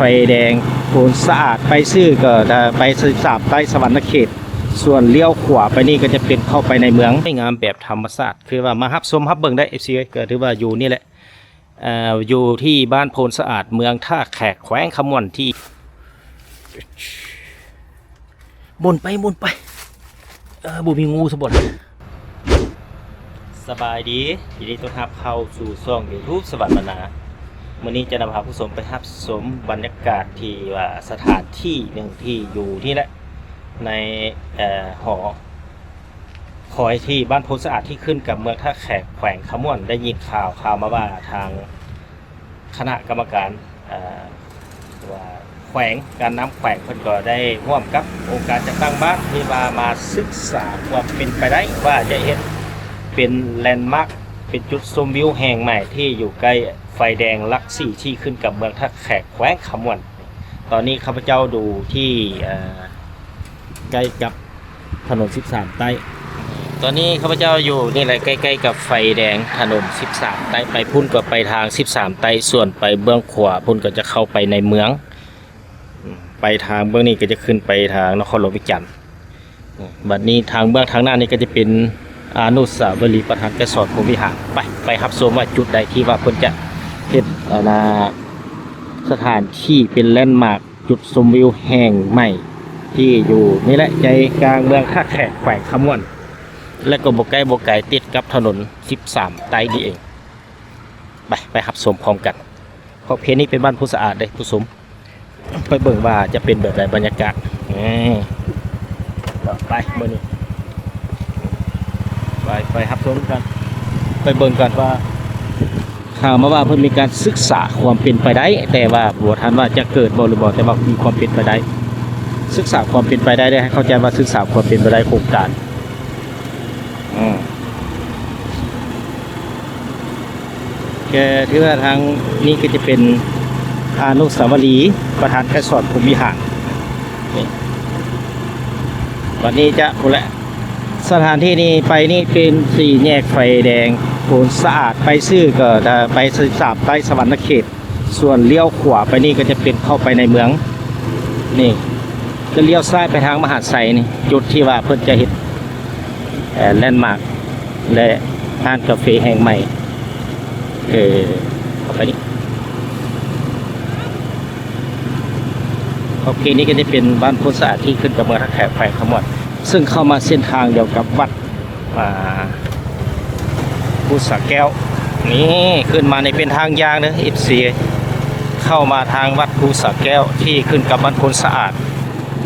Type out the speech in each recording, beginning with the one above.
ໄຟແດງໂພນສະອາດ ໄປຊື່ກໍໄດ້ໄປສິບສາມໃຕ້ສະຫວັນນະເຂດ ສ່ວນລ້ຽວຂວາໄປນີ້ກໍຈະເປັນເຂົ້າໄປໃນເມືອງ. ສວຍງາມແບບທຳມະຊາດ ຄືວ່າມາຮັບຊົມຮັບເບິ່ງໄດ້ ເອັຟຊີ ເອີຍ ກໍຖືວ່າຢູ່ນີ້ແຫຼະ ເອີ ຢູ່ທີ່ບ້ານໂພນສະອາດ ເມືອງທ່າແຂກ ແຂວງຄຳມ່ວນ ທີ່ ໝູນໄປໝູນໄປ ເອີ ບໍ່ມີງູຊະບໍ່ລະ. ສະບາຍດີ ຍິນດີຕ້ອນຮັບເຂົ້າສູ່ຊ່ອງຢູທູບສະຫວັນມານາ. ມື້ນີ້ຈະນຳພາຜູ້ຊົມໄປຮັບຊົມບັນຍາກາດທີ່ວ່າສະຖານທີ່ໜຶ່ງທີ່ຢູ່ນີ້ແຫຼະ ໃນ ເອີ ຫໍ ຄອຍທີ່ບ້ານໂພນສະອາດ ທີ່ຂຶ້ນກັບເມືອງທ່າແຂກ ແຂວງຄຳມ່ວນ. ໄດ້ຍິນຂ່າວ ຂ່າວມາວ່າທາງຄະນະກຳມະການ ເອີ ວ່າແຂວງ ການນຳແຂວງເພິ່ນກໍໄດ້ຮ່ວມກັບອົງການຈັດຕັ້ງບ້ານ ທີ່ວ່າມາສຶກສາຄວາມເປັນໄປໄດ້ ວ່າຈະເຮັດເປັນແລນມາກ ເປັນຈຸດຊົມວິວແຫ່ງໃໝ່ ທີ່ຢູ່ໃກ້ໄຟແດງຫຼັກສີ່ ທີ່ຂຶ້ນກັບເມືອງທ່າແຂກ ແຂວງຄຳມ່ວນ. ຕອນນີ້ຂ້າພະເຈົ້າຢູ່ທີ່ ເອີ ໃກ້ກັບ ຖະໜົນສິບສາມໃຕ້. ຕອນນີ້ຂ້າພະເຈົ້າຢູ່ນີ້ແຫຼະ ໃກ້ໆກັບໄຟແດງຖະໜົນສິບສາມໃຕ້. ໄປພຸ້ນກໍໄປທາງສິບສາມໃຕ້ ສ່ວນໄປເບື້ອງຂວາພຸ້ນກໍຈະເຂົ້າໄປໃນເມືອງ. ໄປທາງເບື້ອງນີ້ກໍຈະຂຶ້ນໄປທາງນະຄອນຫຼວງວຽງຈັນ. ບັດນີ້ທາງເບື້ອງທາງໜ້ານີ້ກໍຈະເປັນອະນຸສາວະລີປະທານໄກສອນພົມວິຫານ. ໄປ ໄປຮັບຊົມວ່າຈຸດໃດທີ່ວ່າເພິ່ນຈະເຮັດ ອັນນ່າ ສະຖານທີ່ເປັນແລນມາກ ຈຸດຊົມວິວແຫ່ງໃໝ່ທີ່ຢູ່ນີ້ແຫຼະ ໃຈກາງເມືອງທ່າແຂກ ແຂວງຄຳມ່ວນ ແລະກໍບໍ່ໃກ້ບໍ່ໄກ ຕິດກັບຖະໜົນສິບສາມໃຕ້ນີ້ເອງ. ໄປ ໄປຮັບຊົມພ້ອມກັນ. ຂອບເຂດນີ້ເປັນບ້ານໂພນສະອາດເດ້ຜູ້ຊົມ. ໄປເບິ່ງວ່າຈະເປັນແບບໃດບັນຍາກາດ. ເອີ ໄປ ມື້ນີ້ ໄປ ໄປຮັບຊົມກັນ ໄປເບິ່ງກັນວ່າ ຂ່າວມາວ່າເພິ່ນມີການສຶກສາຄວາມເປັນໄປໄດ້ ແຕ່ວ່າບໍ່ທັນວ່າຈະເກີດບໍ່ຫຼືບໍ່ ແຕ່ວ່າມີຄວາມເປັນໄປໄດ້ ສຶກສາຄວາມເປັນໄປໄດ້ ໃຫ້ເຂົ້າໃຈວ່າສຶກສາຄວາມເປັນໄປໄດ້ໂຄງການ. ອືມ ກໍຖືວ່າທາງນີ້ກໍຈະເປັນອະນຸສາວະລີປະທານໄກສອນພົມວິຫານ. ນີ້ ບັດນີ້ຈະພຸ້ນແຫຼະ ສະຖານທີ່ນີ້ໄປນີ້ເປັນສີ່ແຍກໄຟແດງໂພນສະອາດ ໄປຊື່ກໍໄດ້ໄປສິບສາມໃຕ້ສະຫວັນນະເຂດ ສ່ວນລ້ຽວຂວາໄປນີ້ກໍຈະເປັນເຂົ້າໄປໃນເມືອງ. ນີ້ ກໍລ້ຽວຊ້າຍໄປທາງມະຫາໄຊນີ້ ຈຸດທີ່ວ່າເພິ່ນຈະເຮັດ ເອີ ແລນມາກ ແລະ ຮ້ານກາເຟແຫ່ງໃໝ່ ເອີ ເຂົ້າໄປນີ້. ໂອເຄ ນີ້ກໍຈະເປັນບ້ານໂພນສະອາດ ທີ່ຂຶ້ນກັບເມືອງທ່າແຂກ ແຂວງຄຳມ່ວນ ເຊິ່ງເຂົ້າມາເສັ້ນທາງດຽວກັບວັດ ອ່າ ພູສາແກ້ວ. ນີ້ຂຶ້ນມານີ້ເປັນທາງຍ່າງເດີ ເອັຟຊີ ເຂົ້າມາທາງວັດພູສາແກ້ວ ທີ່ຂຶ້ນກັບບ້ານໂພນສະອາດ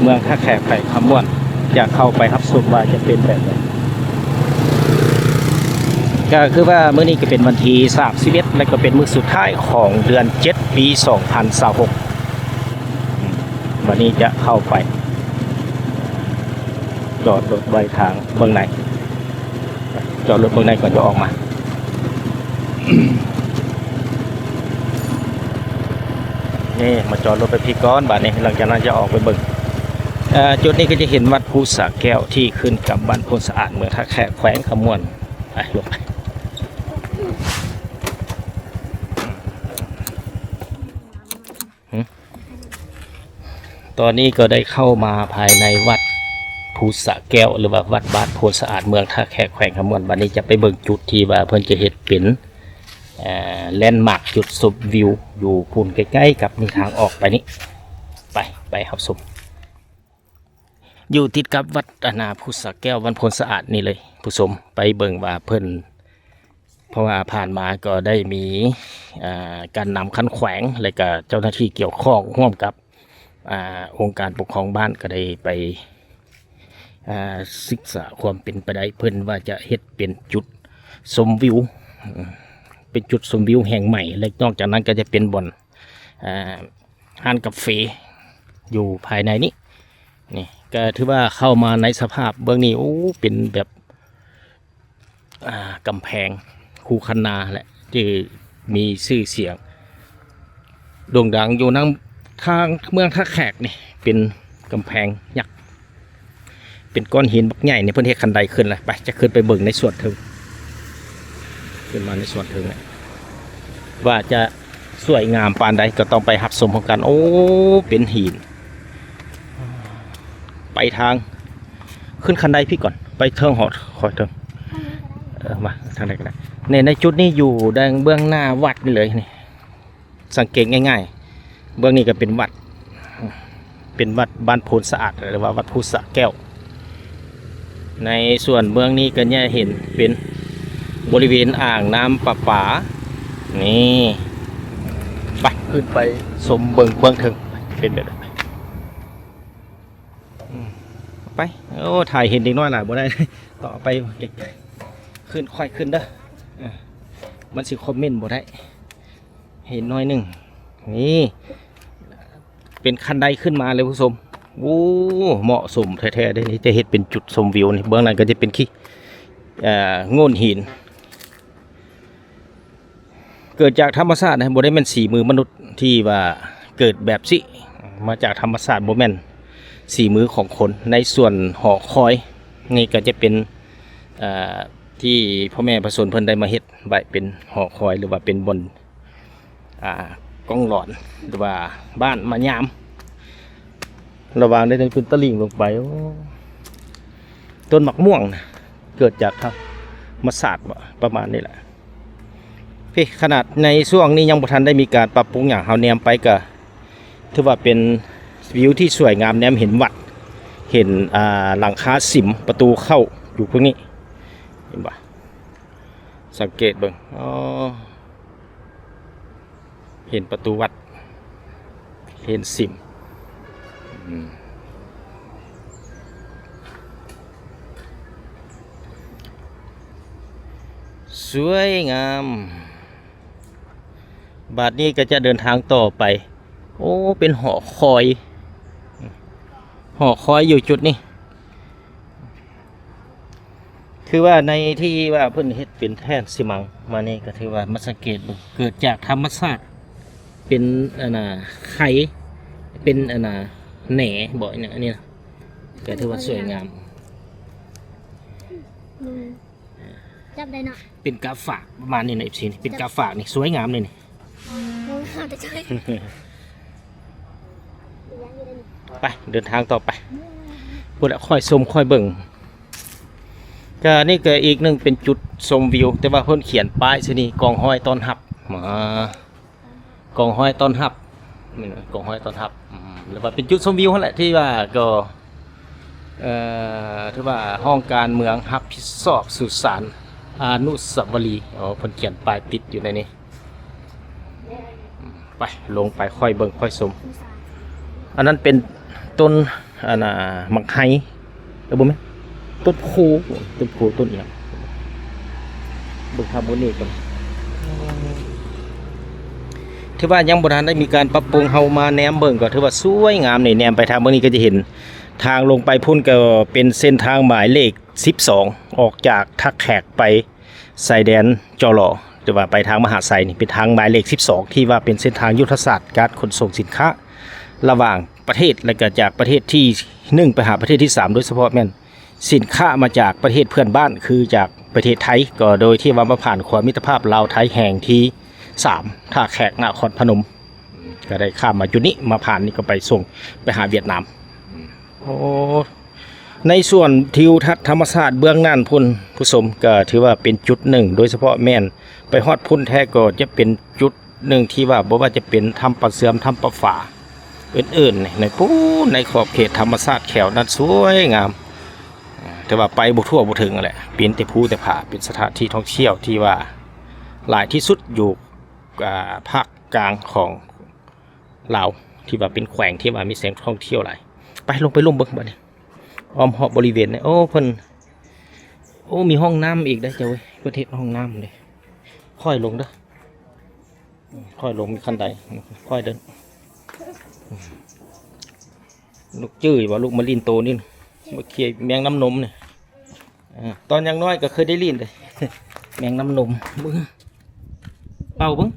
ເມືອງທ່າແຂກ ແຂວງຄຳມ່ວນ. ຈະເຂົ້າໄປຮັບຊົມວ່າຈະເປັນແບບໃດ. ກໍຄືວ່າມື້ນີ້ກໍເປັນວັນທີສາມສິບເອັດ ແລະກໍເປັນມື້ສຸດທ້າຍຂອງເດືອນເຈັດ ປີສອງພັນຊາວຫົກ. ບັດນີ້ຈະເຂົ້າໄປ ຈອດລົດໄວ້ທາງເບື້ອງໃນ ຈອດລົດເບື້ອງໃນກ່ອນຈະອອກມາ. ນີ້ ມາຈອດລົດໄປພີ້ກ່ອນ ບາດນີ້ ຫຼັງຈາກນັ້ນຈະອອກໄປເບິ່ງ. ເອີ ຈຸດນີ້ກໍຈະເຫັນວັດພູສາແກ້ວ ທີ່ຂຶ້ນກັບບ້ານໂພນສະອາດ ເມືອງທ່າແຂກ ແຂວງຄຳມ່ວນ. ໄປ ລົງໄປ. ຕອນນີ້ກໍໄດ້ເຂົ້າມາພາຍໃນວັດພູສະແກ້ວ ຫຼືວ່າວັດບ້ານໂພນສະອາດ ເມືອງທ່າແຂກ ແຂວງຄຳມ່ວນ. ບັດນີ້ຈະໄປເບິ່ງຈຸດທີ່ວ່າເພິ່ນຈະເຮັດເປັນ ເອີ ແລນມາກ ຈຸດຊົມວິວຢູ່ພຸ້ນ ໃກ້ໆກັບນີ້ ທາງອອກໄປນີ້. ໄປ ໄປຮັບຊົມ. ຢູ່ຕິດກັບວັດ ອັນນ່າ ພູສະແກ້ວ ບ້ານໂພນສະອາດນີ້ເລີຍ ຜູ້ຊົມ. ໄປເບິ່ງວ່າເພິ່ນ ເພາະວ່າຜ່ານມາກໍໄດ້ມີ ອ່າ ການນຳຂັ້ນແຂວງ ແລະກະເຈົ້າໜ້າທີ່ກ່ຽວຂ້ອງຮ່ວມກັບ ອ່າ ອົງການປົກຄອງບ້ານ ກໍໄດ້ໄປ ອ່າ ສຶກສາຄວາມເປັນໄປໄດ້ ເພິ່ນວ່າຈະເຮັດເປັນຈຸດຊົມວິວ ເປັນຈຸດຊົມວິວແຫ່ງໃໝ່ ແລະນອກຈາກນັ້ນກໍຈະເປັນບ່ອນ ອ່າ ຮ້ານກາເຟຢູ່ພາຍໃນນີ້. ນີ້ກໍຖືວ່າເຂົ້າມາໃນສະພາບເບື້ອງນີ້ ໂອ້ ເປັນແບບ ອ່າ ກຳແພງຄູຄັນນາແຫຼະ ທີ່ມີຊື່ສຽງໂດ່ງດັງຢູ່ນຳທາງເມືອງທ່າແຂກນີ້ ເປັນກຳແພງຍັກ ເປັນກ້ອນຫີນບັກໃຫຍ່ນີ້ ເພິ່ນເຮັດຄັນໄດຂຶ້ນແຫຼະ. ໄປ ຈະຂຶ້ນໄປເບິ່ງໃນສ່ວນເທິງ ຂຶ້ນມາໃນສ່ວນເທິງແຫຼະ ວ່າຈະ ສວຍງາມປານໃດກໍຕ້ອງໄປຮັບຊົມພ້ອມກັນ. ໂອ້ ເປັນຫີນ ໄປທາງ ຂຶ້ນຄັນໄດພີ້ກ່ອນ ໄປເທິງຮອດ ຄ່ອຍເທິງ ເອີ ມາທາງໃດກໍໄດ້. ໃນ ໃນຈຸດນີ້ຢູ່ດ້ານເບື້ອງໜ້າວັດນີ້ເລີຍນີ້ ສັງເກດງ່າຍໆ ເບື້ອງນີ້ກໍເປັນວັດ ເປັນວັດບ້ານໂພນສະອາດ ຫຼືວ່າວັດພູສະແກ້ວ. ໃນສ່ວນເບື້ອງນີ້ກໍຈະເຫັນເປັນບໍລິເວນອ່າງນ້ຳປະປາ ນີ້ ໄປ ຂຶ້ນໄປຊົມເບິ່ງເບື້ອງເທິງເປັນແບບໃດ. ອືມ ໄປ ໂອ້ ຖ່າຍເຫັນເດັກນ້ອຍຫຼາຍບໍ່ໄດ້ ຕໍ່ໄປໄກໆ ຂຶ້ນ ຄ່ອຍຂຶ້ນເດີ ເອີ ມັນຊິຄອມເມັນບໍ່ໄດ້ ເຫັນໜ້ອຍໜຶ່ງ. ນີ້ ເປັນຄັນໄດຂຶ້ນມາເລີຍຜູ້ຊົມ. ໂອ້ ເໝາະສົມແທ້ໆເດ້ ນີ້ຈະເຮັດເປັນຈຸດຊົມວິວນີ້. ເບື້ອງນັ້ນກໍຈະເປັນຂີ້ ເອີ ໂງ່ນຫີນ ເກີດຈາກທຳມະຊາດນະ ບໍ່ໄດ້ແມ່ນສີມືມະນຸດທີ່ວ່າເກີດແບບຊີ້ ມາຈາກທຳມະຊາດ ບໍ່ແມ່ນສີມືຂອງຄົນ. ໃນສ່ວນຫໍຄອຍນີ້ກໍຈະເປັນ ເອີ ທີ່ພໍ່ແມ່ປະຊາຊົນເພິ່ນໄດ້ມາເຮັດໄວ້ເປັນຫໍຄອຍ ຫຼືວ່າເປັນບ່ອນ ອ່າ ກອງຫຼອນ ຫຼືວ່າບ້ານມາຍາມ. ລະຫວ່າງໃນເປັນຕະລິ່ງລົງໄປ ໂອ້ ຕົ້ນໝາກມ່ວງນະ ເກີດຈາກທຳມະຊາດບໍ ປະມານນີ້ແຫຼະ. ເພ ຂະໜາດໃນຊ່ວງນີ້ຍັງບໍ່ທັນໄດ້ມີການປັບປຸງຫຍັງ ເຮົາແນມໄປກະຖືວ່າເປັນວິວທີ່ສວຍງາມ ແນມເຫັນວັດ ເຫັນ ອ່າ ຫຼັງຄາສິມ ປະຕູເຂົ້າຢູ່ພວກນີ້ ເຫັນບໍ່? ສັງເກດເບິ່ງ ອໍ ເຫັນປະຕູວັດ ເຫັນສິມ ອືມ ສວຍງາມ. ບາດນີ້ກໍຈະເດີນທາງຕໍ່ໄປ. ໂອ້ ເປັນຫໍຄອຍ ຫໍຄອຍຢູ່ຈຸດນີ້. ຄືວ່າໃນທີ່ວ່າເພິ່ນເຮັດເປັນແທ່ນຊີມັງມານີ້ ກໍຖືວ່າມາສັງເກດເບິ່ງ ເກີດຈາກທຳມະຊາດ ເປັນອັນນ່າໄຄ ເປັນອັນນ່າແໜບໍ ອີຫຍັງອັນນີ້ນະ ກໍຖືວ່າສວຍງາມ. ອືມ ຈັບໄດ້ເນາະ ເປັນກາຝາກປະມານນີ້ນະ ເອັຟຊີ ນີ້ເປັນກາຝາກນີ້ ສວຍງາມເລີຍນີ້. ໂອ້ ເອົາແຕ່ໃຈ ໄປ ເດີນທາງຕໍ່ໄປ ພຸ້ນລະ ຄ່ອຍຊົມຄ່ອຍເບິ່ງ. ກະນີ້ກະອີກໜຶ່ງເປັນຈຸດຊົມວິວ ແຕ່ວ່າເພິ່ນຂຽນປ້າຍໃສ່ນີ້ ກອງຮ້ອຍຕ້ອນຮັບ ອາ ກອງຮ້ອຍຕ້ອນຮັບ ແມ່ນ ກອງຮ້ອຍຕ້ອນຮັບ ອືມ ຫຼືວ່າເປັນຈຸດຊົມວິວຫັ້ນແຫຼະ ທີ່ວ່າກໍ ເອີ ຖືວ່າຫ້ອງການເມືອງຮັບຜິດຊອບສຸສານອະນຸສາວະລີ. ອໍ ເພິ່ນຂຽນປ້າຍຕິດຢູ່ໃນນີ້. ໄປ ລົງໄປ ຄ່ອຍເບິ່ງຄ່ອຍຊົມ. ອັນນັ້ນເປັນຕົ້ນ ອັນນ່າ ໝາກໄຮ ເອີ ບໍ່ແມ່ນ ຕົ້ນໂພ ຕົ້ນໂພ ຕົ້ນອີ່ຫຍັງ ເບິ່ງທາງບົນນີ້ກ່ອນ. ຖືວ່າຍັງບໍ່ທັນໄດ້ມີການປັບປຸງ ເຮົາມາແນມເບິ່ງກໍຖືວ່າສວຍງາມນີ້. ແນມໄປທາງເບິ່ງນີ້ກໍຈະເຫັນທາງລົງໄປພຸ້ນ ກໍເປັນເສັ້ນທາງໝາຍເລກສິບສອງ ອອກຈາກທ່າແຂກໄປ ຊາຍແດນຈໍລໍ ຫຼືວ່າໄປທາງມະຫາໄຊນີ້ ເປັນທາງໝາຍເລກສິບສອງ ທີ່ວ່າເປັນເສັ້ນທາງຍຸດທະສາດການຂົນສົ່ງສິນຄ້າລະຫວ່າງປະເທດ ແລະກະຈາກປະເທດທີໜຶ່ງໄປຫາປະເທດທີສາມ ໂດຍສະເພາະແມ່ນສິນຄ້າມາຈາກປະເທດເພື່ອນບ້ານ ຄືຈາກປະເທດໄທ ກໍໂດຍທີ່ວ່າມາຜ່ານຂົວມິດຕະພາບລາວໄທແຫ່ງທີສາມ ທ່າແຂກນະຄອນພະນົມ ກໍໄດ້ຂ້າມມາຈຸດນີ້ ມາຜ່ານນີ້ກໍໄປສົ່ງໄປຫາຫວຽດນາມ. ໂອ້ ໃນສ່ວນທິວທັດທຳມະຊາດເບື້ອງນັ້ນພຸ້ນ ຜູ້ຊົມ ກໍຖືວ່າເປັນຈຸດໜຶ່ງ ໂດຍສະເພາະແມ່ນໄປຮອດພຸ້ນແທ້ກໍຈະເປັນຈຸດໜຶ່ງທີ່ວ່າ ບໍ່ວ່າຈະເປັນຖ້ຳປາເຊື່ອມ ຖ້ຳປາຝາ ອື່ນໆ ໃນພຸ້ນ ໃນຂອບເຂດທຳມະຊາດແຖວນັ້ນສວຍງາມ ແຕ່ວ່າໄປບໍ່ທົ່ວບໍ່ເຖິງຫັ້ນແຫຼະ ເປັນແຕ່ພູແຕ່ຜາ ເປັນສະຖານທີ່ທ່ອງທ່ຽວທີ່ວ່າຫຼາຍທີ່ສຸດຢູ່ ອ່າ ພາກກາງຂອງ ລາວ ທີ່ວ່າເປັນແຂວງທີ່ວ່າມີແຫຼ່ງທ່ອງທ່ຽວຫຼາຍ. ໄປ ລົງໄປລຸ່ມເບິ່ງບາດນີ້ ອ້ອມຮອບບໍລິເວນນີ້. ໂອ້ ເພິ່ນ ໂອ້ ມີຫ້ອງນ້ຳອີກເດ້ເຈົ້າເອີຍ ເພິ່ນເຮັດຫ້ອງນ້ຳເດ້. ຄ່ອຍລົງເດີ ຄ່ອຍລົງ ມີຄັນໄດ ຄ່ອຍເດີນ. ລູກຈື່ຢູ່ບໍ່ ລູກມາຫຼິ້ນໂຕນີ້ ມາເຄຍແມງນ້ຳນົມນີ້. ເອີ ຕອນຍັງນ້ອຍກໍເຄີຍໄດ້ຫຼິ້ນເດ້ ແມງນ້ຳນົມ. ເບິ່ງ ເປົ່າເບິ່ງ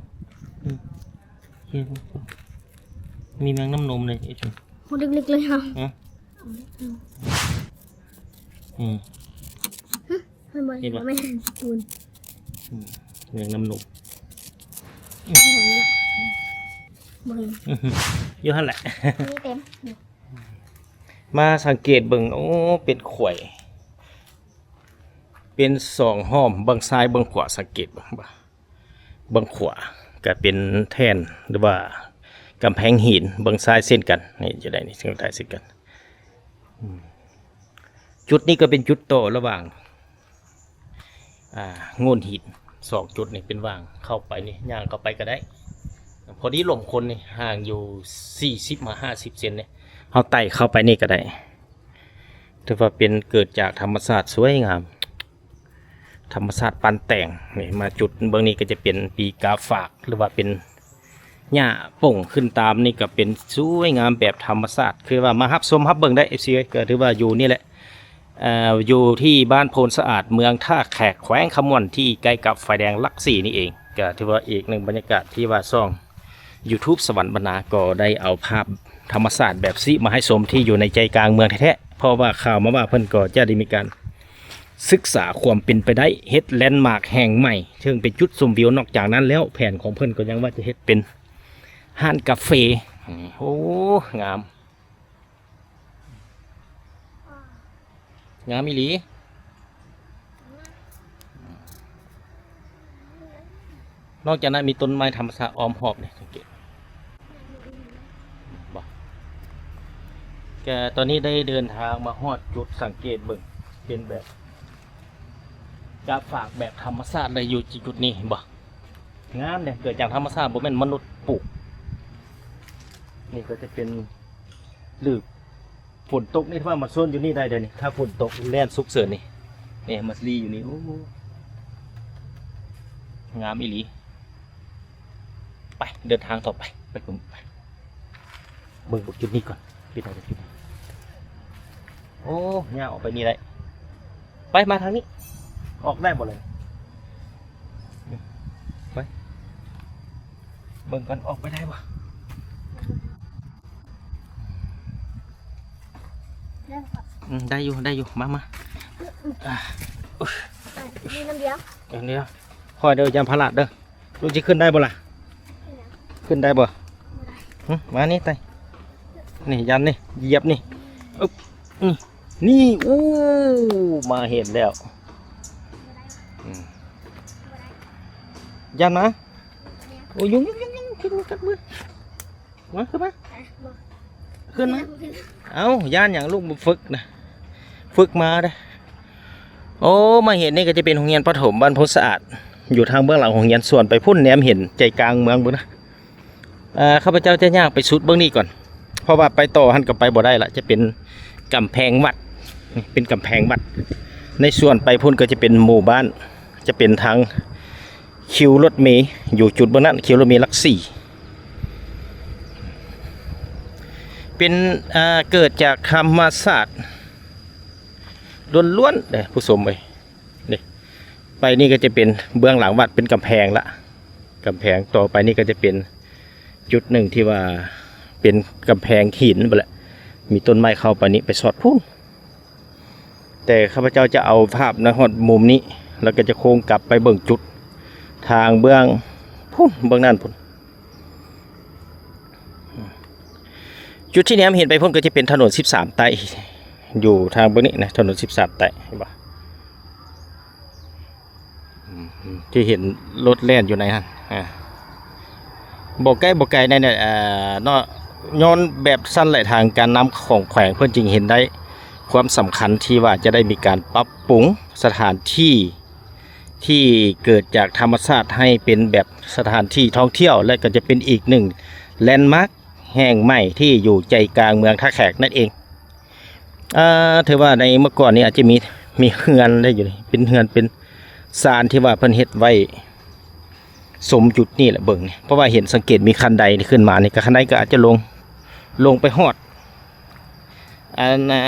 ອືມ ເຫັນບໍ່ ມີແມງນ້ຳນົມເດ້ ໂຫ ເລິກໆເລີຍເຮົາ. ຮະ ອືມ ອືມ ເຫັນບໍ່ ເຫັນບໍ່ ແມ່ນ ອືມ ແມງນ້ຳນົມ. ອືມ ເຫັນແລ້ວ ບໍ່ເຫັນ ຢູ່ຫັ້ນແຫຼະ ມີເຕັມຢູ່. ມາສັງເກດເບິ່ງ ໂອ້ ເປັນຂ້ວຍ ເປັນສອງຫ້ອມ ເບິ່ງຊ້າຍເບິ່ງຂວາ ສັງເກດເບິ່ງ ເບິ່ງຂວາກໍເປັນແທ່ນ ຫຼືວ່າກຳແພງຫີນ ເບິ່ງຊ້າຍເຊັ່ນກັນ ນີ້ຢູ່ໃນນີ້ ເຊິ່ງໄດ້ເຊັ່ນກັນ. ອືມ ຈຸດນີ້ກໍເປັນຈຸດຕໍ່ລະຫວ່າງ ອ່າ ໂງ່ນຫີນ ສອງຈຸດນີ້ເປັນຫວ່າງເຂົ້າໄປນີ້ ຍ່າງເຂົ້າໄປກໍໄດ້ ພໍດີລົ້ມຄົນນີ້ ຫ່າງຢູ່ສີ່ສິບມາຫ້າສິບເຊັນນີ້ ເຮົາໄຕ່ເຂົ້າໄປນີ້ກໍໄດ້. ຖືວ່າເປັນເກີດຈາກທຳມະຊາດສວຍງາມ ທຳມະຊາດປັ້ນແຕ່ງນີ້ ມາຈຸດເບິ່ງນີ້ກໍຈະເປັນປີກາຝາກ ຫຼືວ່າເປັນຫຍ້າປົ່ງຂຶ້ນຕາມນີ້ ກໍເປັນສວຍງາມແບບທຳມະຊາດ ຄືວ່າມາຮັບຊົມຮັບເບິ່ງໄດ້ ເອັຟຊີ ເອີຍ ກໍຖືວ່າຢູ່ນີ້ແຫຼະ ເອີ ຢູ່ທີ່ບ້ານໂພນສະອາດ ເມືອງທ່າແຂກ ແຂວງຄຳມ່ວນ ທີ່ໃກ້ກັບໄຟແດງຫຼັກສີ່ນີ້ເອງ ກໍຖືວ່າອີກໜຶ່ງບັນຍາກາດທີ່ວ່າຊ່ອງ YouTube ສະຫວັນບັນນາ ກໍໄດ້ເອົາພາບທຳມະຊາດແບບຊີ້ມາໃຫ້ຊົມ ທີ່ຢູ່ໃນໃຈກາງເມືອງແທ້ໆ ເພາະວ່າຂ່າວມາວ່າເພິ່ນກໍຈະໄດ້ມີການສຶກສາຄວາມເປັນໄປໄດ້ ເຮັດແລນມາກແຫ່ງໃໝ່ ເຊິ່ງເປັນຈຸດຊົມວິວ. ນອກຈາກນັ້ນແລ້ວ ແຜນຂອງເພິ່ນກໍຍັງວ່າຈະເຮັດເປັນຮ້ານກາເຟ. ໂອ້ ງາມ. ງາມອີ່ຫຼີ. ນອກຈາກນັ້ນມີຕົ້ນໄມ້ທຳມະຊາດອ້ອມຮອບນີ້ ສັງເກດບໍ່? ກະຕອນນີ້ໄດ້ເດີນທາງມາຮອດຈຸດ ສັງເກດເບິ່ງ ເປັນແບບກາຝາກແບບທຳມະຊາດເລີຍ ຢູ່ຈຸດນີ້ ເຫັນບໍ່? ງາມເດ້ ເກີດຈາກທຳມະຊາດ ບໍ່ແມ່ນມະນຸດປູກ. ນີ້ກໍຈະເປັນ ຫຼື ຝົນຕົກນີ້ ວ່າມາໂຊນຢູ່ນີ້ໄດ້ເດ້ນີ້ ຖ້າຝົນຕົກແລ່ນສຸກເສີນນີ້ ນີ້ມາລີຢູ່ນີ້ ໂອ້ ງາມອີ່ຫຼີ. ໄປ ເດີນທາງຕໍ່ໄປ ໄປ ໄປ ເບິ່ງຈຸດນີ້ກ່ອນ ຈຸດນັ້ນຈຸດນີ້. ໂອ້ ຍ່າງອອກໄປນີ້ໄດ້. ໄປ ມາທາງນີ້ ອອກໄດ້ບໍ່ລະ? ໄປ ເບິ່ງກ່ອນ ອອກໄປໄດ້ບໍ່? ອືມ ໄດ້ຢູ່ ໄດ້ຢູ່ ມາ ມາ. ອ່າ ນີ້ນ້ຳດຽວ ອັນດຽວ ຄ່ອຍເດີ ຢ່າພະລາດເດີ. ລູກຊິຂຶ້ນໄດ້ບໍ່ລະ? ຂຶ້ນໄດ້ບໍ່? ຫຶ ມານີ້ໄຕ ນີ້ ຢັນນີ້ ຢຽບນີ້ ອຶບ ນີ້ ນີ້ ໂອ້ ມາເຫັນແລ້ວ. ອືມ ຢ້ານມາ. ໂອ້ຍ ຍຸງໆໆໆ ຂຶ້ນມາກັດມື ມາ ຂຶ້ນມາ ຂຶ້ນມາ. ເອົ້າ ຢ້ານຫຍັງ? ລູກບໍ່ຝຶກນະ ຝຶກມາເດ້. ໂອ້ ມາເຫັນນີ້ກໍຈະເປັນໂຮງຮຽນປະຖົມບ້ານໂພນສະອາດ ຢູ່ທາງເບື້ອງຫຼັງໂຮງຮຽນ ສວນໄປພຸ້ນ ແນມເຫັນໃຈກາງເມືອງພຸ້ນນະ. ເອີ ຂ້າພະເຈົ້າຈະຍ່າງໄປສຸດເບື້ອງນີ້ກ່ອນ ເພາະວ່າໄປຕໍ່ຫັ້ນກໍໄປບໍ່ໄດ້ລະ ຈະເປັນກຳແພງວັດ ນີ້ເປັນກຳແພງວັດ. ໃນສວນໄປພຸ້ນກໍຈະເປັນໝູ່ບ້ານ ຈະເປັນທາງຄິວລົດເມ ຢູ່ຈຸດເບື້ອງນັ້ນ ຄິວລົດເມຫຼັກສີ່ ເປັນ ເອີ ເກີດຈາກທຳມະຊາດລ້ວນໆເດ້ ຜູ້ຊົມເອີຍ. ນີ້ ໄປນີ້ກໍຈະເປັນເບື້ອງຫຼັງວັດ ເປັນກຳແພງລະ ກຳແພງ. ຕໍ່ໄປນີ້ກໍຈະເປັນຈຸດໜຶ່ງທີ່ວ່າເປັນກຳແພງຫີນພຸ້ນແຫຼະ ມີຕົ້ນໄມ້ເຂົ້າໄປນີ້ ໄປຊອດພຸ້ນ. ແຕ່ຂ້າພະເຈົ້າຈະເອົາພາບໃນຮອດມຸມນີ້ ແລ້ວກໍຈະໂຄ້ງກັບໄປເບິ່ງຈຸດທາງເບື້ອງພຸ້ນ ເບື້ອງນັ້ນພຸ້ນ. ຈຸດທີ່ແນມເຫັນໄປພຸ້ນກໍຈະເປັນຖະໜົນສິບສາມໃຕ້ ຢູ່ທາງເບື້ອງນີ້ນະ ຖະໜົນສິບສາມໃຕ້ ເຫັນບໍ່? ອືມ ທີ່ເຫັນລົດແລ່ນຢູ່ໃນຫັ້ນ ອ່າ ບໍ່ໄກ ບໍ່ໄກໃນ ເອີ ເນາະ. ຍ້ອນແບບຊັ້ນແຫຼະ ທາງການນຳຂອງແຂວງເພິ່ນຈຶ່ງເຫັນໄດ້ຄວາມສຳຄັນທີ່ວ່າຈະໄດ້ມີການປັບປຸງສະຖານທີ່ ທີ່ເກີດຈາກທຳມະຊາດໃຫ້ເປັນແບບສະຖານທີ່ທ່ອງທ່ຽວ ແລະ ກໍຈະເປັນອີກໜຶ່ງແລນມາກແຫ່ງໃໝ່ທີ່ຢູ່ໃຈກາງເມືອງທ່າແຂກນັ້ນເອງ. ເອີ ຖືວ່າໃນເມື່ອກ່ອນນີ້ອາດຈະມີ ມີເຮືອນໄດ້ຢູ່ນີ້ ເປັນເຮືອນເປັນຊານທີ່ວ່າເພິ່ນເຮັດໄວ້ຊົມຈຸດນີ້ແຫຼະ ເບິ່ງນີ້ ເພາະວ່າເຫັນສັງເກດມີຄັນໄດຂຶ້ນມານີ້ ກໍຄັນໄດກໍອາດຈະລົງ ລົງໄປຮອດ ອັນ ອ່າ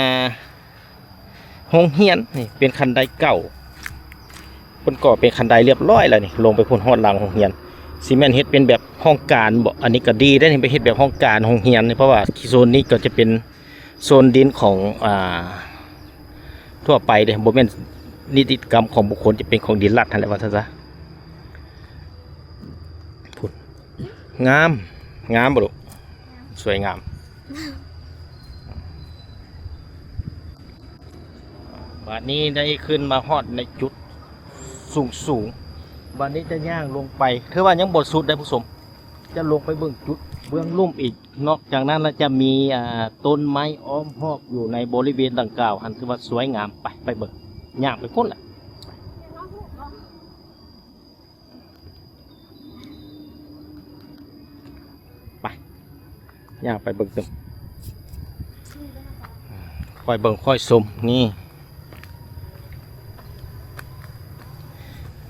ໂຮງຮຽນນີ້ເປັນຄັນໄດເກົ່າ ເພິ່ນກໍ່ເປັນຄັນໄດລຽບຮ້ອຍແລ້ວນີ້ ລົງໄປພຸ້ນຮອດຫຼັງໂຮງຮຽນ ຊິແມ່ນເຮັດເປັນແບບຫ້ອງການບໍ? ອັນນີ້ກໍດີເດ້ນີ້ ໄປເຮັດແບບຫ້ອງການໂຮງຮຽນນີ້ ເພາະວ່າໂຊນນີ້ກໍຈະເປັນໂຊນດິນຂອງ ອ່າ ທົ່ວໄປເດ້ ບໍ່ແມ່ນນິຕິກຳຂອງບຸກຄົນ ຈະເປັນຂອງດິນລັດຫັ້ນແຫຼະ ວ່າຊັ້ນຊະ. ພຸ້ນ ງາມ ງາມບໍ່ລູກ? ສວຍງາມ. ບາດນີ້ໄດ້ຂຶ້ນມາຮອດໃນຈຸດສູງໆ. ບາດນີ້ຈະຍ່າງລົງໄປ ຖືວ່າຍັງບໍ່ສຸດເດ້ຜູ້ຊົມ. ຈະລົງໄປເບິ່ງຈຸດເບື້ອງລຸ່ມອີກ. ນອກຈາກນັ້ນລະຈະມີ ອ່າ ຕົ້ນໄມ້ອ້ອມຮອບຢູ່ໃນບໍລິເວນດັ່ງກ່າວຫັ້ນ ຖືວ່າສວຍງາມ. ໄປ ໄປເບິ່ງ ຍ່າງໄປພຸ້ນລະ. ໄປ ຍ່າງໄປເບິ່ງຕື່ມ ຄ່ອຍເບິ່ງຄ່ອຍຊົມ. ນີ້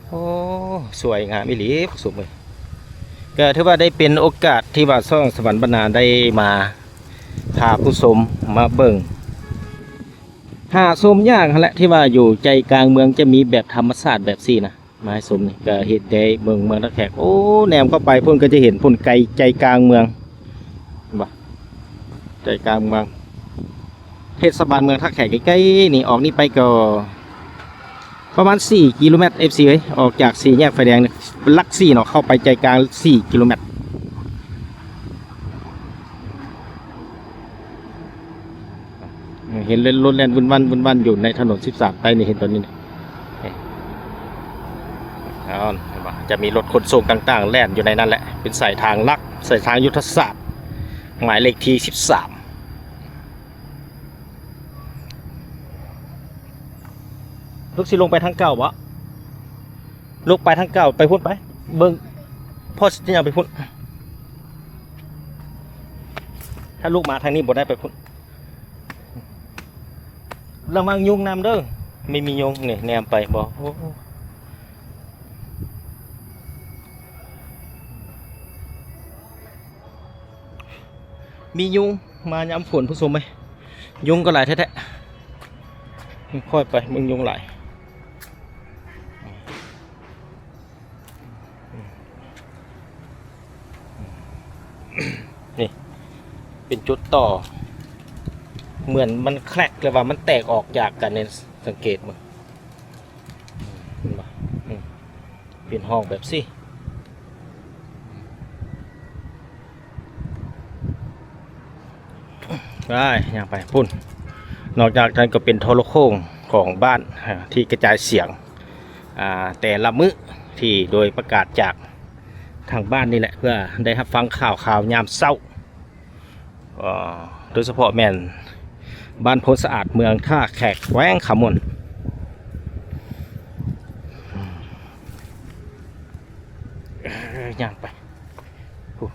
ໂອ້ ສວຍງາມອີ່ຫຼີຜູ້ຊົມເອີຍ. ກໍຖືວ່າໄດ້ເປັນໂອກາດທີ່ວ່າຊ່ອງສະຫວັນບັນນາໄດ້ມາພາຜູ້ຊົມມາເບິ່ງ ຫາຊົມຍາກຫັ້ນແຫຼະ ທີ່ວ່າຢູ່ໃຈກາງເມືອງຈະມີແບບທຳມະຊາດແບບຊີ້ນະ. ມາໃຫ້ຊົມນີ້ ກໍເຮັດໄດ້ເບິ່ງເມືອງທ່າແຂກ. ໂອ້ ແນມເຂົ້າໄປພຸ້ນກໍຈະເຫັນພຸ້ນ ໄກ ໃຈກາງເມືອງ ເຫັນບໍ່? ໃຈກາງເມືອງ ເທດສະບານເມືອງທ່າແຂກໃກ້ໆນີ້. ອອກນີ້ໄປກໍປະມານສີ່ກິໂລແມັດ ເອັຟຊີເອີຍ. ອອກຈາກສີ່ແຍກໄຟແດງຫຼັກສີ່ເນາະ ເຂົ້າໄປໃຈກາງສີ່ກິໂລແມັດ. ເຫັນລົດແລ່ນວຸ້ນວັນ ວຸ້ນວັນຢູ່ໃນຖະໜົນສິບສາມໃຕ້ນີ້ ເຫັນຕອນນີ້ ເຫັນບໍ່? ຈະມີລົດຂົນສົ່ງຕ່າງໆແລ່ນຢູ່ໃນນັ້ນແຫຼະ ເປັນສາຍທາງຫຼັກ ສາຍທາງຍຸດທະສາດ ໝາຍເລກທີສິບສາມ. ລູກຊິລົງໄປທາງເກົ່າບໍ່? ລູກໄປທາງເກົ່າ ໄປພຸ້ນໄປ ເບິ່ງ ພໍ່ຊິຍ່າງໄປພຸ້ນ. ຖ້າລູກມາທາງນີ້ບໍ່ໄດ້ ໄປພຸ້ນ. ລະວັງຍຸງນຳເດີ ມີ ມີຍຸງນີ້ ແນມໄປບໍ່? ໂອ້ ມີຍຸງມາຍາມຝົນຜູ້ຊົມເອີຍ. ຍຸງກໍຫຼາຍແທ້ໆ. ຄ່ອຍໄປ ເບິ່ງຍຸງຫຼາຍ. ນີ້ເປັນຈຸດຕໍ່ ເໝືອນມັນແຄຣັກ ຫຼືວ່າມັນແຕກອອກຈາກກັນນີ້ ສັງເກດເບິ່ງ ເຫັນບໍ່? ເປັນຫ້ອງແບບຊີ້. ໄປ ຍ່າງໄປພຸ້ນ. ນອກຈາກນັ້ນກໍເປັນໂທລະໂຄ່ງຂອງບ້ານ ອາ ທີ່ກະຈາຍສຽງ ອາ ແຕ່ລະມື້ ທີ່ໂດຍປະກາດຈາກທາງບ້ານນີ້ແຫຼະ ເພື່ອໄດ້ຮັບຟັງຂ່າວຄາວຍາມເຊົ້າ ເອີ ໂດຍສະເພາະແມ່ນບ້ານໂພນສະອາດ ເມືອງທ່າແຂກ ແຂວງຄຳມ່ວນ. ຍ່າງໄປ ໂອ້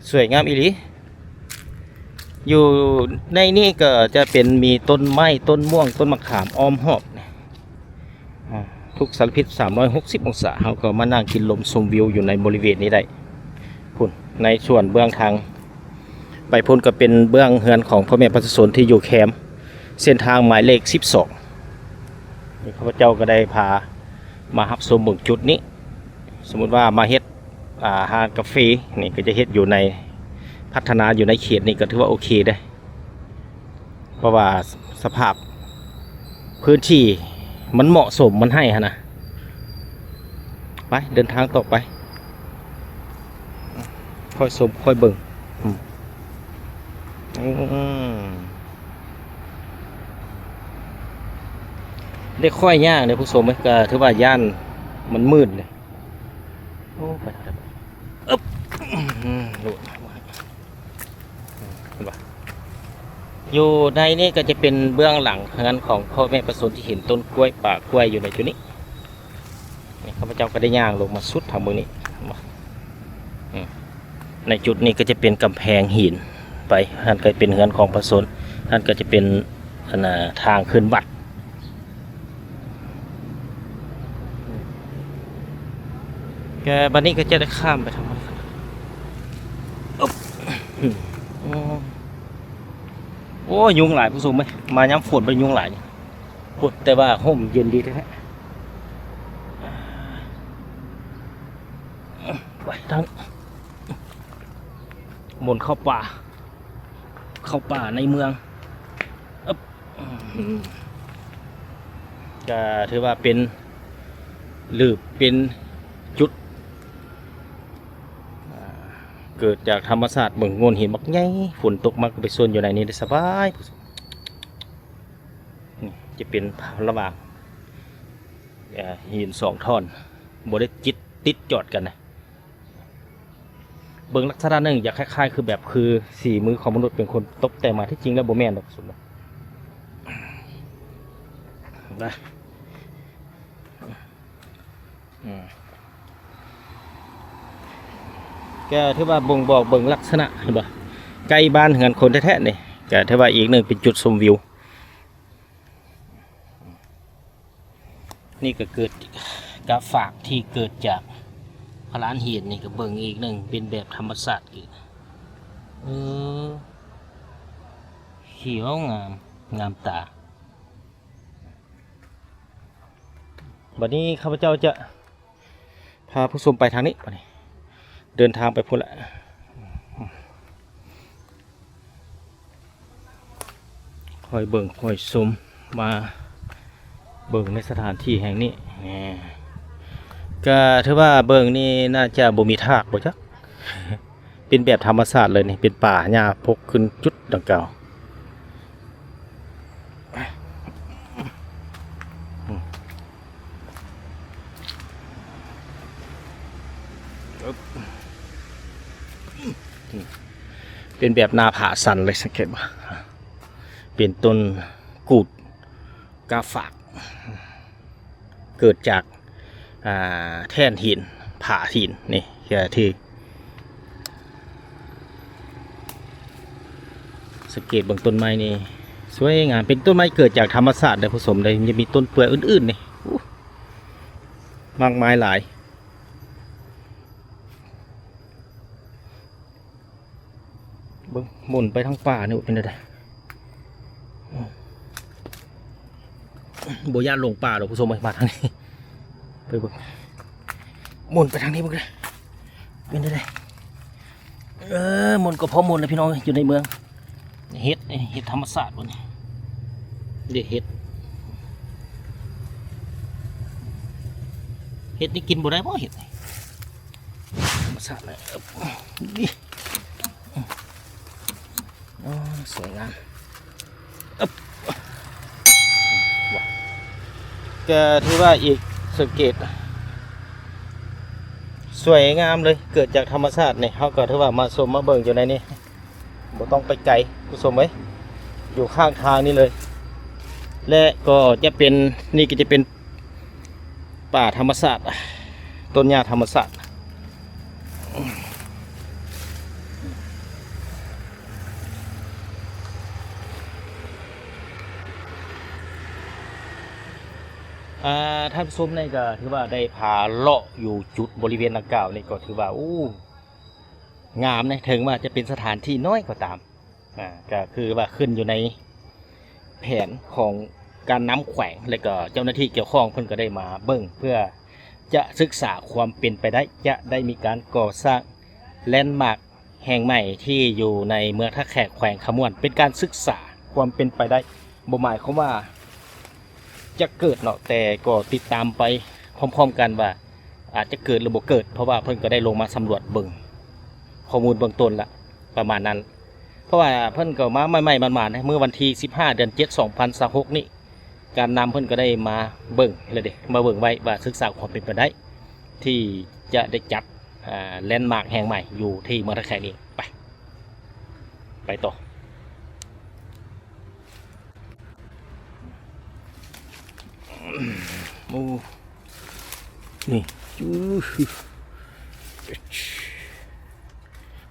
ສວຍງາມອີ່ຫຼີ. ຢູ່ໃນນີ້ກໍຈະເປັນມີຕົ້ນໄມ້ ຕົ້ນມ່ວງ ຕົ້ນມະຂາມອ້ອມຮອບ ອາ ທຸກສາລະພິດສາມຮ້ອຍຫົກສິບອົງສາ. ເຮົາກໍມານັ່ງກິນລົມຊົມວິວຢູ່ໃນບໍລິເວນນີ້ໄດ້. ພຸ້ນ ໃນສ່ວນເບື້ອງທາງໄປພຸ້ນກໍເປັນເບື້ອງເຮືອນຂອງພໍ່ແມ່ປະຊາຊົນທີ່ຢູ່ແຄມເສັ້ນທາງໝາຍເລກສິບສອງ. ນີ້ຂ້າພະເຈົ້າກໍໄດ້ພາມາຮັບຊົມເບິ່ງຈຸດນີ້. ສົມມຸດວ່າມາເຮັດ ອາ ຮ້ານກາເຟນີ້ ກໍຈະເຮັດຢູ່ໃນ ພັດທະນາຢູ່ໃນເຂດນີ້ ກໍຖືວ່າໂອເຄເດ້. ເພາະວ່າສະພາບພື້ນທີ່ມັນເໝາະສົມ ມັນໃຫ້ຫັ້ນນະ. ໄປ ເດີນທາງຕໍ່ໄປ ຄ່ອຍຊົມຄ່ອຍເບິ່ງ. ອືມ ອືມ ໄດ້ຄ່ອຍຍ່າງເດ້ຜູ້ຊົມເອີຍ ກໍຖືວ່າຢ້ານມັນມືດເດ້. ໂອ້ ໄປ ໄປ ໄປ ອຶບ ອືມ ໂດດ ເຫັນບໍ່? ຢູ່ໃນນີ້ກໍຈະເປັນເບື້ອງຫຼັງເຮືອນຂອງພໍ່ແມ່ປະຊາຊົນທີ່ເຫັນຕົ້ນກ້ວຍປ່າກ້ວຍຢູ່ໃນຈຸດນີ້. ນີ້ຂ້າພະເຈົ້າກໍໄດ້ຍ່າງລົງມາສຸດທາງເບື້ອງນີ້ ເຫັນບໍ່? ອືມ ໃນຈຸດນີ້ກໍຈະເປັນກຳແພງຫີນໄປ ຫັ້ນກໍເປັນເຮືອນຂອງປະຊາຊົນ ຫັ້ນກໍຈະເປັນ ອັນນ່າ ທາງຂຶ້ນວັດ. ແກ ບັດນີ້ກໍຈະໄດ້ຂ້າມໄປທາງນັ້ນ. ອຶບ ໂອ້ ໂອ້ ຍຸງຫຼາຍຜູ້ຊົມເອີຍ ມາຍາມຝົນໄປຍຸງຫຼາຍ. ໂອ້ ແຕ່ວ່າຮົ່ມເຢັນດີແທ້ໆ. ໄປທາງ ໝູນເຂົ້າປ່າ ເຂົ້າປ່າໃນເມືອງ. ອຶບ ກໍຖືວ່າເປັນ ຫຼືເປັນຈຸດ ເກີດຈາກທຳມະຊາດ. ເບິ່ງໂງ່ນຫີນບັກໃຫຍ່ ຝົນຕົກມາກໍໄປຊົນຢູ່ໃນນີ້ໄດ້ສະບາຍ. ນີ້ຈະເປັນລະຫວ່າງ ເອີ ຫີນສອງທ່ອນ ບໍ່ໄດ້ຈິດ ຕິດຈອດກັນນະ. ເບິ່ງລັກສະນະໜຶ່ງຢາກຄ້າຍໆ ຄືແບບ ຄືສີມືຂອງມະນຸດເປັນຄົນຕົກແຕ່ງມາ, ທີ່ຈິງແລ້ວບໍ່ແມ່ນດອກ ສົມມຸດນະ. ອືມ ກໍຖືວ່າບົ່ງບອກເບິ່ງລັກສະນະ ເຫັນບໍ່ ໃກ້ບ້ານເຮືອນຄົນແທ້ໆ ນີ້ ກໍຖືວ່າອີກໜຶ່ງເປັນຈຸດຊົມວິວ. ນີ້ກໍເກີດກາຝາກທີ່ເກີດຈາກພະລານຫີນນີ້ ກໍເບິ່ງອີກໜຶ່ງເປັນແບບທຳມະຊາດອີກ. ເອີ ຂຽວງາມ ງາມຕາ. ບັດນີ້ຂ້າພະເຈົ້າຈະ ພາຜູ້ຊົມໄປທາງນີ້ ບາດນີ້ເດີນທາງໄປພຸ້ນລະ. ຄ່ອຍເບິ່ງຄ່ອຍຊົມ ມາເບິ່ງໃນສະຖານທີ່ແຫ່ງນີ້. ກໍຖືວ່າເບິ່ງນີ້ໜ້າຈະບໍ່ມີທາກບໍ່ຈັກ. ເປັນແບບທຳມະຊາດເລີຍນີ້ ເປັນປ່າຫຍ້າປົກຂຶ້ນຈຸດດັ່ງກ່າວ. ເປັນແບບໜ້າຜາຊັນເລີຍ ສັງເກດບໍ່? ເປັນຕົ້ນກູດກາຝາກ ເກີດຈາກ ອ່າ ແທ່ນຫີນ ຜາຫີນນີ້ ທີ່ ສັງເກດເບິ່ງຕົ້ນໄມ້ນີ້ສວຍງາມ ເປັນຕົ້ນໄມ້ເກີດຈາກທຳມະຊາດເດີຜູ້ຊົມເດີ. ຍັງມີຕົ້ນເປືອຍອື່ນໆນີ້ ໂອ້ ມາກມາຍຫຼາຍ. ເບິ່ງ ໝູນໄປທາງປ່ານີ້ເປັນແນວໃດ? ບໍ່ຢ້ານຫຼົງປ່າດອກຜູ້ຊົມເອີຍ ມາທາງນີ້ ໄປເບິ່ງ ໝູນໄປທາງນີ້ເບິ່ງເດີ ເປັນແນວໃດ? ເອີ ໝູນກໍພໍໝູນແຫຼະພີ່ນ້ອງເອີຍ ຢູ່ໃນເມືອງ. ເຫັດ ເຫັດທຳມະຊາດບໍ່ນີ້? ເດ້ ເຫັດ ເຫັດນີ້ກິນບໍ່ໄດ້ບໍ່ ເຫັດນີ້? ທຳມະຊາດເລີຍ ນີ້ ອໍ ສວຍງາມ. ກໍຖືວ່າອີກ ສັງເກດ ສວຍງາມເລີຍ ເກີດຈາກທຳມະຊາດນີ້. ເຮົາກໍຖືວ່າມາຊົມມາເບິ່ງຢູ່ໃນນີ້ ບໍ່ຕ້ອງໄປໄກຜູ້ຊົມເອີຍ ຢູ່ຂ້າງທາງນີ້ເລີຍ. ແລະກໍຈະເປັນ ນີ້ກໍຈະເປັນ ປ່າທຳມະຊາດ ຕົ້ນຫຍ້າທຳມະຊາດ. ອ່າ ທ່ານຜູ້ຊົມ ນີ້ກໍຖືວ່າໄດ້ພາເລາະຢູ່ຈຸດບໍລິເວນດັ່ງກ່າວນີ້ ກໍຖືວ່າ ໂອ້ ງາມນະ ເຖິງວ່າຈະເປັນສະຖານທີ່ນ້ອຍກໍຕາມ. ອ່າ ກໍຄືວ່າຂຶ້ນຢູ່ໃນແຜນຂອງການນຳແຂວງ ແລະກໍເຈົ້າໜ້າທີ່ກ່ຽວຂ້ອງ ເພິ່ນກໍໄດ້ມາເບິ່ງ ເພື່ອຈະສຶກສາຄວາມເປັນໄປໄດ້ ຈະໄດ້ມີການກໍ່ສ້າງແລນມາກແຫ່ງໃໝ່ທີ່ຢູ່ໃນເມືອງທ່າແຂກ ແຂວງຄຳມ່ວນ. ເປັນການສຶກສາຄວາມເປັນໄປໄດ້ ບໍ່ໝາຍຄວາມວ່າ ຈະເກີດເນາະ ແຕ່ກໍຕິດຕາມໄປພ້ອມໆກັນວ່າອາດຈະເກີດ ຫຼື ບໍ່ເກີດ ເພາະວ່າເພິ່ນກໍໄດ້ລົງມາສຳຫຼວດເບິ່ງຂໍ້ມູນເບື້ອງຕົ້ນລະ ປະມານນັ້ນ. ເພາະວ່າເພິ່ນກໍມາໃໝ່ໆ ໝາດໆ ເມື່ອວັນທີສິບຫ້າ ເດືອນເຈັດ ສອງພັນຊາວຫົກນີ້ ການນຳເພິ່ນກໍໄດ້ມາເບິ່ງແລ້ວເດ້ ມາເບິ່ງໄວ້ວ່າສຶກສາຄວາມເປັນໄປໄດ້ ທີ່ຈະໄດ້ຈັດ ອ່າ ແລນມາກແຫ່ງໃໝ່ຢູ່ທີ່ເມືອງທ່າແຂກນີ້. ໄປ ໄປຕໍ່. ໂອ້ ນີ້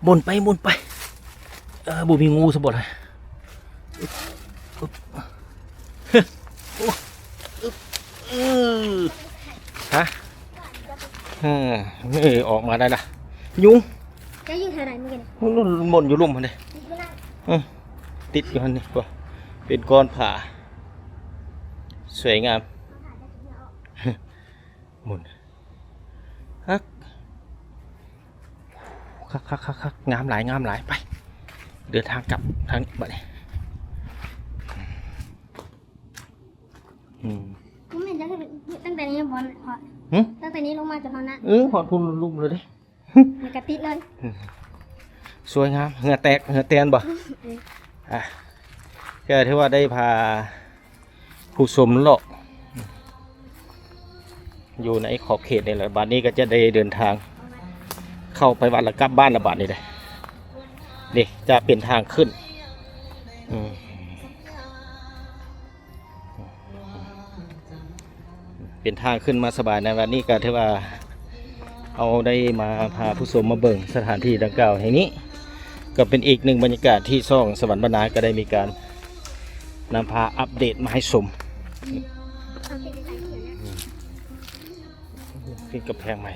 ໝູນໄປ ໝູນໄປ. ເອີ ບໍ່ມີງູຊະບໍ່ລະ. ອຶບ ອຶບ ໂອ້ ອຶບ ເອີ ຮະ ເອີ ເອີ ອອກມາໄດ້ລະ. ຍຸງ ເຈົ້າຢູ່ແຖວໃດມື້ກີ້ນີ້? ໝົນຢູ່ລຸ່ມຫັ້ນເດ້. ຕິດຢູ່ຫັ້ນນີ້ ເອີ ຕິດຢູ່ຫັ້ນນີ້ ເປັນກ້ອນຜາ ສວຍງາມ ໝຸ່ນ ຄັກ ຄັກໆໆໆ ງາມຫຼາຍ ງາມຫຼາຍ. ໄປ ເດີນທາງກັບທາງນີ້ບັດນີ້. ອືມ ບໍ່ແມ່ນ ຕັ້ງແຕ່ນີ້ ຫຶ? ຕັ້ງແຕ່ນີ້ລົງມາຈົນຮອດນັ້ນ ເອີ ຮອດພຸ້ນລຸ່ມເລີຍເດ້. ມັນກະຕິດເລີຍ. ອືມ ສວຍງາມ ເຫື່ອແຕກເຫື່ອແຕນບໍ່? ອ່ະ ກໍຖືວ່າໄດ້ພາຜູ້ຊົມເລາະຢູ່ໃນຂອບເຂດນີ້ແຫຼະ. ບາດນີ້ກໍຈະໄດ້ເດີນທາງເຂົ້າໄປວັດ ແລ້ວກັບບ້ານລະບາດນີ້ເດ້. ນີ້ຈະເປັນທາງຂຶ້ນ ອືມ ເປັນທາງຂຶ້ນມາສະບາຍໃນວັນນີ້ ກໍຖືວ່າເຮົາໄດ້ມາພາຜູ້ຊົມມາເບິ່ງສະຖານທີ່ດັ່ງກ່າວແຫ່ງນີ້ ກໍເປັນອີກໜຶ່ງບັນຍາກາດທີ່ຊ່ອງສະຫວັນບັນນາກໍໄດ້ມີການນຳພາອັບເດດມາໃຫ້ຊົມ. ຂຶ້ນກຳແພງໃໝ່.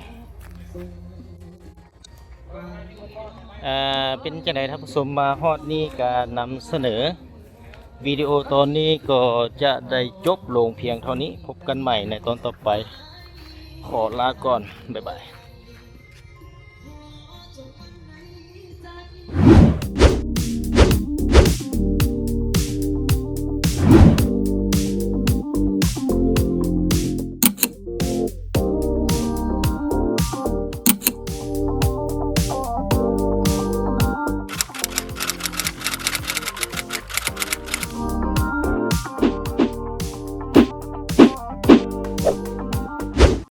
ເປັນຈັ່ງໃດທ່ານຜູ້ຊົມ ມາຮອດນີ້ກະນຳສະເໜີ ວິດີໂອຕອນນີ້ກໍຈະໄດ້ຈົບລົງພຽງເທົ່ານີ້. ພົບກັນໃໝ່ໃນຕອນຕໍ່ໄປ. ຂໍລາກ່ອນ. ບາຍບາຍ.